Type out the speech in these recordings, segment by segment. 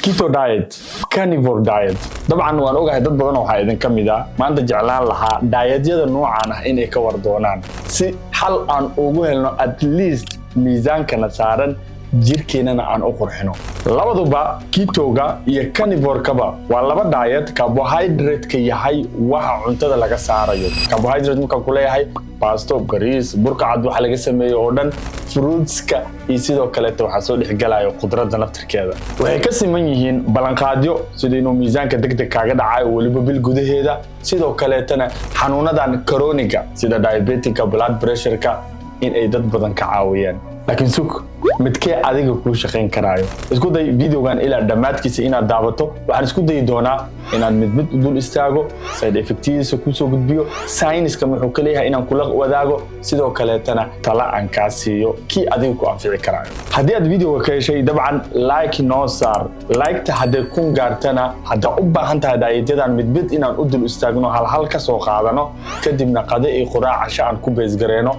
Keto diet, carnivore diet. Dabcan waan ogahay dad badan oo waxaa idinka mid ah maanta jeclaan lahaa dietyada noocaan ah inay ka war doonaan, si xal aan ugu helno at least miisaankana saaran, jirkeennana aan u qurxino. Labaduba, ketoga iyo carnivorekaba, waa laba diet carbohydrate-ka yahay waxa cuntada laga saarayo. Carbohydrate markaan ku leeyahay, baasto, bariis, burka cad waxa laga sameeyo oo dhan, fruitska iyo sidoo kaleeta waxaa soo dhexgalayo khudradda naftirkeeda. Waxay ka siman yihiin ballanqaadyo sida inuu miisaanka degdeg kaaga dhacayo, weliba bil gudaheeda. Sidoo kaleetana xanuunadan chronicga sida diabeticka, blood pressureka in ay dad badan ka caawiyeen. Laakiin sug, midkee adiga kuu shaqayn karaayo? Isku day videogan ilaa dhammaadkiisa inaad daawato. Waxaan isku dayi doonaa inaan mid mid u dul istaago, side effectidiisa kusoo gudbiyo, sayniska muxuu ka leeyahay inaan kula wadaago, sidoo kaleetana tala aan kaa siiyo kii adiga ku anfici karaayo. Haddii aad videoga ka heshay, dabcan like noo saar. Liketa hadday 1000 gaartana, haddaa u baahan tahay dietyadan mid mid inaan u dul istaagno, halhal ka soo qaadano, kadibna qade iyo quraac, casho aan ku beesgareeno,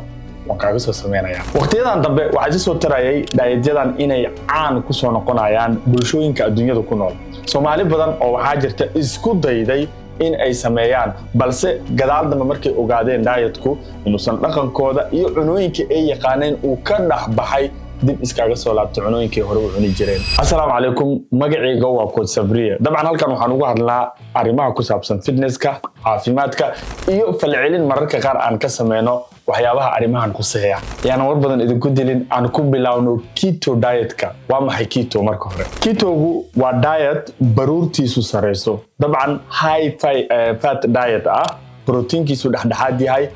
waan kaaga soo sameynaya. Waqtiyadan dambe waxaa isa soo tarayay dietyadan inay caan ku soo noqonayaan bulshooyinka adduunyada ku nool. Soomaali badan oo waxaa jirta isku dayday in ay sameeyaan, balse gadaal dambe markay ogaadeen dietku inuusan dhaqankooda iyo cunooyinka ay yaqaaneen uu ka dhex baxay, dib iskaga soo laabtay cunooyinkii hore u cuni jireen. Assalaamu calaykum, magacayga waa Coach Sabriye. Dabcan halkan waxaan ugu hadlaa arrimaha ku saabsan fitnesska, caafimaadka iyo falcelin mararka qaar aan ka sameyno waxyaabaha arrimahan khuseeya. Yaanan war badan idinku dilin, aan ku bilaawno keto dietka. Waa maxay keto? Marka hore, ketogu waa diet baruurtiisu sareyso, dabcan high fat diet ah, brotiinkiisu dhexdhexaad yahay,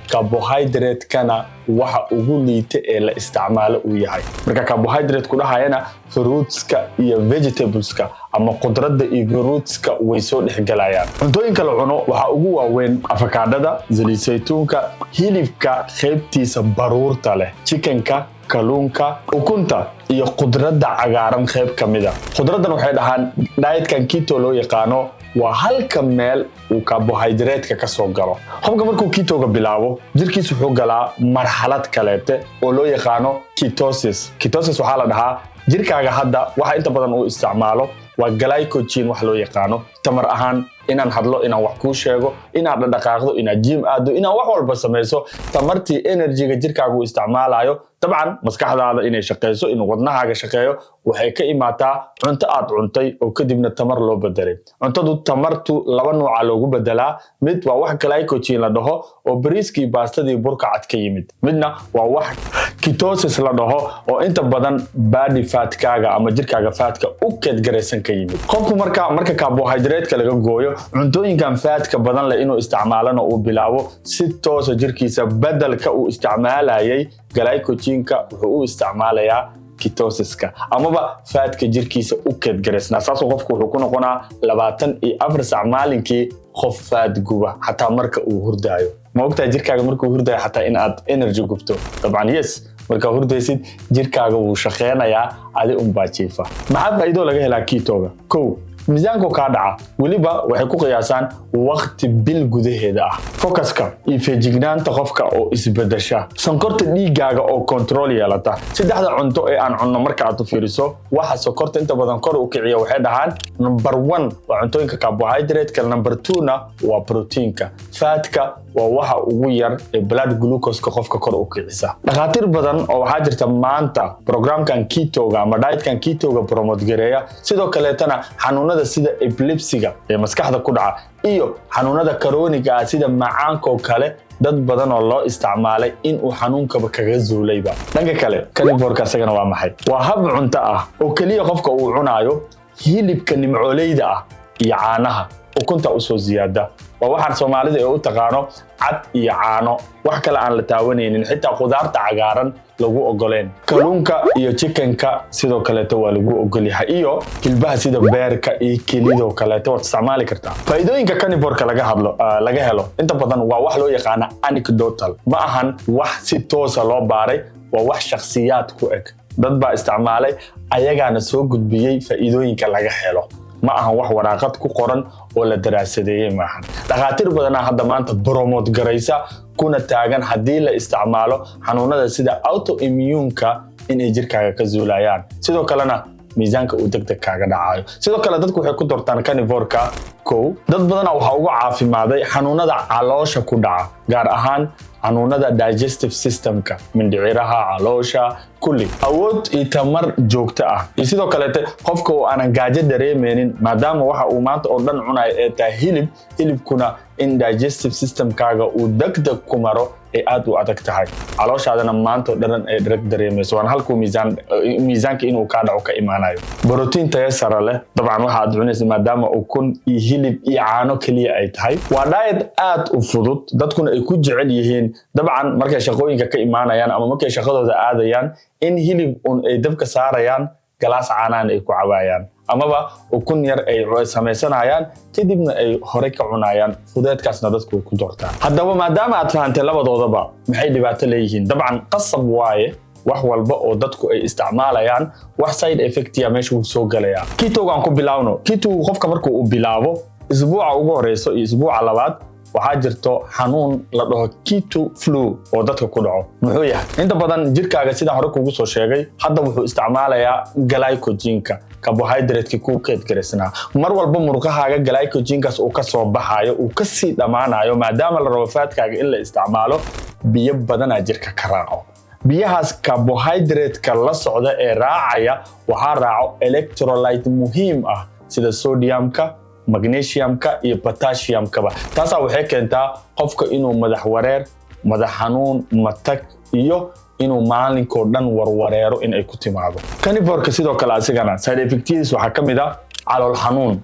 carbohydrate-kana waxa ugu liita ee la isticmaalo uu yahay. Marka carbohydrate ku dhahayana, fruitska iyo vegetables-ka ama khudradda iyo fruitska way soo dhexgalayaan. Cuntooyinka la cuno waxaa ugu waaweyn afakaadhada, saliid saytuunka, hilibka qaybtiisa baruurta leh, chickenka, kalluunka, ukunta iyo khudradda cagaaran qayb ka mida. Khudraddan waxay dhahaan dietkan keto loo yaqaano waa halka meel uu carbohydrate-ka ka soo galo. Qofka markuu ketoga bilaabo, jirkiisu wuxuu galaa marxalad kaleete oo loo yaqaano ketosis. Ketosis waxaa la dhahaa jirkaaga hadda waxa inta badan uu isticmaalo waa glycogen wax loo yaqaano, tamar ahaan inaan hadlo, inaan wax kuu sheego, inaad dhaqaaqdo, inaad gym aado, inaad wax walba samayso. Tamartii, energyga jirkaaga uu isticmaalayo, dabcan maskaxdaada inay shaqeyso, inuu wadnahaaga shaqeeyo, waxay ka imaataa cunto aad cuntay oo kadibna tamar loo bedelay. Cuntadu tamartu laba nooca loogu bedelaa: mid waa wax glycogen la dhaho oo bariiskii, baastadii, burka cad ka yimid, midna waa wax ketosis la dhaho oo inta badan body fatkaaga ama jirkaaga fatka u keedgaraysan ka yimid. Qofku marka carbohydrate-ka laga gooyo, cuntooyinkan fatka badan leh inuu isticmaalana uu bilaabo, si toosa jirkiisa bedelka uu isticmaalayay glycogenka wuxuu u isticmaalayaa ketosiska amaba fatka jirkiisa u keedgaraysnaa. Saasuu qofku wuxuu ku noqonaa 24 sac maalinkii qof fat guba, xataa marka uu hurdaayo. Ma ogtahay jirkaaga markuu hurdaayo xataa in aad energy gubto? Dabcan yes, markaa hurdaysid jirkaaga wuu shaqeynayaa, adi unbaa jiifa. Maxaa faa'iido laga helaa ketoga? Kow, miisaanku kaa dhaca, weliba waxay ku qiyaasaan waqti bil gudaheeda ah. Focuska iyo feejignaanta qofka oo isbedesha, sonkorta dhiiggaaga oo control yeelata. Saddexda cunto ee aan cunno marka aad u fiiriso, waxa sonkorta inta badan kor u kiciya, waxay dhahaan number one waa cuntooyinka carbohydrate-ka, number two-na waa proteinka. Fatka waa waxa ugu yar ee blood glucose-ka qofka kor u kicisa. Dhakhaatiir badan oo waxaa jirta maanta programkan ketoga ama dietkan ketoga promote gareeya. Sidoo kaleetana xanuunada sida epilepsiga ee maskaxda ku dhaca iyo xanuunada chronicga ah sida macaanka kale, dad badan oo loo isticmaalay in uu xanuunkaba kaga zuulayba. Dhanka kale, carnivoreka isagana waa maxay? Waa hab cunto ah oo keliya qofka uu cunaayo hilibka nimcooleyda ah iyo caanaha, ukunta usoo ziyaada. Waa waxaan Soomaalida ee u taqaano cad iyo caano, wax kale aan la taawanaynin, xitaa khudaarta cagaaran lagu ogoleen. Kalluunka iyo chickenka sidoo kaleeto waa lagu ogolyahay, iyo hilbaha sida beerka iyo kelidoo kaleeto waad isticmaali kartaa. Faa'iidooyinka carnivoreka laga hadlo, laga helo inta badan waa wax loo yaqaana anecdotal. Ma ahan wax si toosa loo baaray, waa wax shakhsiyaad ku eg. Dad baa isticmaalay, ayagaana soo gudbiyey faa'iidooyinka laga helo. Ma ahan wax waraaqad ku qoran oo la daraasadeeyey maahan. Dhakhaatiir badanaa hadda maanta promote garaysa kuna taagan haddii la isticmaalo xanuunada sida autoimmune-ka inay jirkaaga ka zuulayaan. Sidoo kalena Miisaanka uu degdeg kaaga dhacayo. Sidoo kale dadku waxay ku doortaan carnivoreka. Kow, dad badana waxaa uga caafimaaday xanuunada caloosha ku dhaca, gaar ahaan xanuunada digestive systemka, mindhiciraha, caloosha kulli, awood iyo tamar joogto ah, iyo sidoo kaleete qofka oo aanan gaajo dareemeynin, maadaama waxa uu maanta oo dhan cunayo ee tahay hilib. Hilibkuna in digestive systemkaaga uu degdeg ku maro ay aad u adag tahay, calooshaadana maanta oo dhan ay dhereg dareemayso, waana halkuu miisaanka inuu kaa dhaco ka imaanayo. Borotiin tayo sare leh, dabcan waxa aad cunaysa maadaama ukun iyo hilib iyo caano keliya ay tahay. Waa diet aad u fudud, dadkuna ay ku jecel yihiin. Dabcan markay shaqooyinka ka imaanayaan ama markay shaqadooda aadayaan, in hilib un ay dabka saarayaan, galaas caanaan ay ku cabaayaan, amaba ukun yar ay samaysanayaan, kadibna ay horey ka cunayaan. Fudeedkaasna dadku way ku doortaan. Haddaba maadaama aad fahantay labadoodaba, maxay dhibaato leeyihiin? Dabcan qasab waaye, wax walba oo dadku ay isticmaalayaan wax side effectia meesha wuu soo galayaa. Ketoga aan ku bilaawno. Ketogu qofka markuu uu bilaabo, isbuuca ugu horeyso iyo isbuuca labaad waxaa jirto xanuun la dhaho keto flu oo dadka ku dhaco. Muxuu yahay? Inta badan jirkaaga, sidaan hore kugu soo sheegay, hadda wuxuu isticmaalayaa glycogenka, carbohydrate-ki ku keedgaraysnaa. Mar walba murqahaaga glycogenkaas uu kasoo baxayo uu kasii dhammaanayo, maadaama la rabo fatkaaga in la isticmaalo, biyo badanaa jirka ka raaco. Biyahaas carbohydrate-ka la socda ee raacaya waxaa raaco electrolyte muhiim ah sida sodiumka, magnesiumka iyo potassiumkaba. Taasaa waxay keentaa qofka inuu madax wareer, madax xanuun, matag iyo inuu maalinkoo dhan warwareero in ay ku timaado. Carnivoreka sidoo kale asigana side effectidiis waxaa ka mid ah calool xanuun,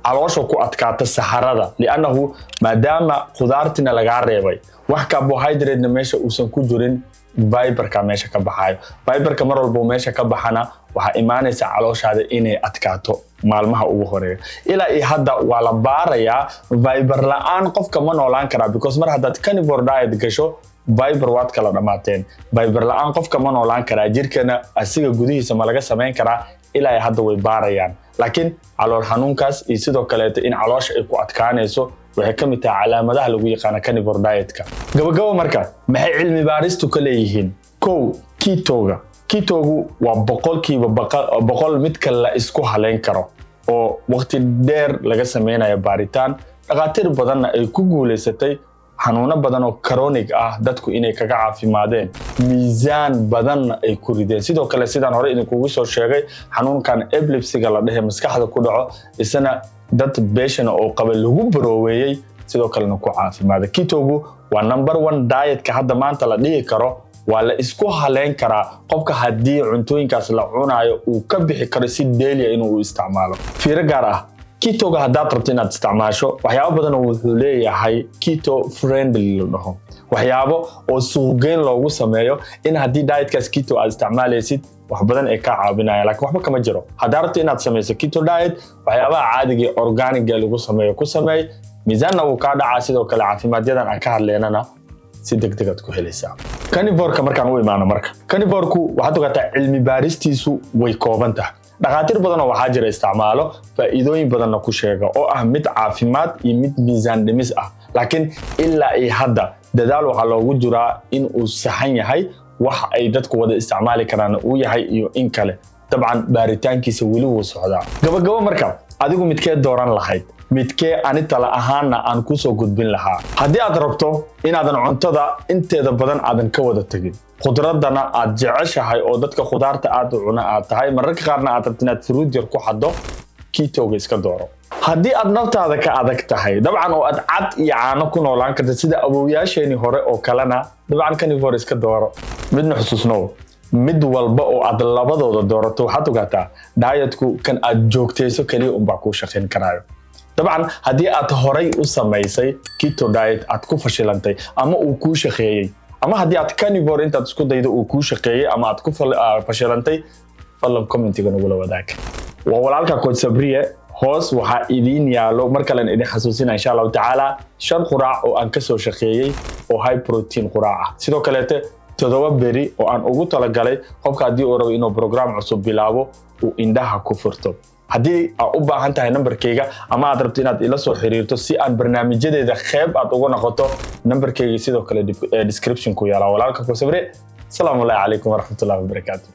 caloosha ku adkaata saxarada, liannahu maadaama khudaartina lagaa reebay, wax carbohydrate-na meesha uusan ku jirin, fiberka meesha ka baxayo. Fiberka mar walba meesha ka baxana, waxaa imaanaysa calooshaada inay adkaato maalmaha ugu horeeya. Ilaa iyo hadda waa la baarayaa fiber la-aan qofka ma noolaan karaa, because mar haddaad carnivore diet gasho, fiber waad kala dhammaateen. Fiber la-aan qofka ma noolaan karaa? Jirkana asiga gudihiisa ma laga samayn karaa? Ilaa iyo hadda way baarayaan, laakiin calool xanuunkaas iyo sidoo kaleeto in caloosha ay ku adkaanayso waxay ka mid tahay calaamadaha lagu yaqaano carnivore dietka. Gabagabo marka, maxay cilmi baaristu ka leeyihiin? Kow, ketoga. Ketogu waa 100% midka la isku haleyn karo oo waqti dheer laga sameynayo baaritaan, dhakhaatiir badanna ay ku guulaysatay xanuuno badan oo chronic ah dadku inay kaga caafimaadeen, miisaan badanna ay ku rideen. Sidoo kale, sidaan hore idinkugu soo sheegay, xanuunkan epilepsyga la dhehe maskaxda ku dhaco, isna dad beeshana oo qaba lagu barooweeyey, sidoo kalena ku caafimaada. Ketogu waa number one dietka hadda maanta la dhihi karo waa la isku haleyn karaa, qofka haddii cuntooyinkaas la cunayo uu ka bixi karo si daily ah inuu u isticmaalo. Fiiro gaar ah: ketoga haddaad rabto inaad isticmaasho, waxyaabo badan oo wuxuu leeyahay keto friendly la dhaho, waxyaabo oo suuqgeyn loogu sameeyo in haddii dietkaas keto aad isticmaalaysid wax badan ay kaa caawinayaan, laakiin waxba kama jiro. Haddaad rabto inaad samayso keto diet, waxyaabaha caadiga ee organicga lagu sameeyo ku sameey, miisaanna wuu kaa dhacaa, sidoo kale caafimaadyadan aan ka hadleynana si degdeg aad ku helaysaa. Carnivoreka markaan u imaano marka, carnivoreku waxaad ogaataa cilmi baaristiisu way kooban tahay. Dhakhaatiir badanoo waxaa jira isticmaalo, faa'iidooyin badanna ku sheega, oo ah mid caafimaad iyo mid miisaan dhimis ah, laakiin ilaa iyo hadda dadaal waxaa loogu jiraa in uu saxan yahay, wax ay dadku wada isticmaali karaan uu yahay iyo in kale. Dabcan baaritaankiisa weli wuu socdaa. Gabagabo marka, adigu midkee dooran lahayd? Midkee ani tala ahaanna aan kusoo gudbin lahaa? Haddii aad rabto inaadan cuntada inteeda badan aadan ka wada tegin, khudradana aad jeceshahay oo dadka khudaarta aad u cuna aad tahay, mararka qaarna aad rabto inaad fruit yar ku xaddo, ketoga iska dooro. Haddii aad naftaada ka adag tahay, dabcan oo aad cad iyo caano ku noolaan karta sida awowyaasheenii hore oo kalena, dabcan carnivore iska dooro. Midna xusuusnow: mid walba oo aad labadooda doorato, waxaad ogaataa dietku kan aad joogtayso keliya unbaa kuu shaqayn karaayo. Dabcan haddii aad horay u samaysay keto diet aad ku fashilantay ama uu kuu shaqeeyey, ama haddii aad carnivore intaad isku daydo uu kuu shaqeeyey ama aad ku fashilantay, fadlan commentiga nagula wadaag. Waa walaalka Coach Sabriye. Hoos waxaa idiin yaalo, mar kalen idin xasuusina insha Allahu tacaala, 5 quraac oo aan kasoo shaqeeyey oo high protein quraac ah, sidoo kaleete 7 beri oo aan ugu talagalay qofka haddii uu rabo inuu program cusub bilaabo uu indhaha ku furto. Haddii aad u baahan tahay nambarkayga ama aad rabto inaad ila soo xiriirto si aan barnaamijyadeeda qeyb aad uga noqoto, nambarkayga sidoo kale description ku yaala. Walaalka Coach Sabriye. Asalaamu calaykum waraxmatullahi wabarakaatu.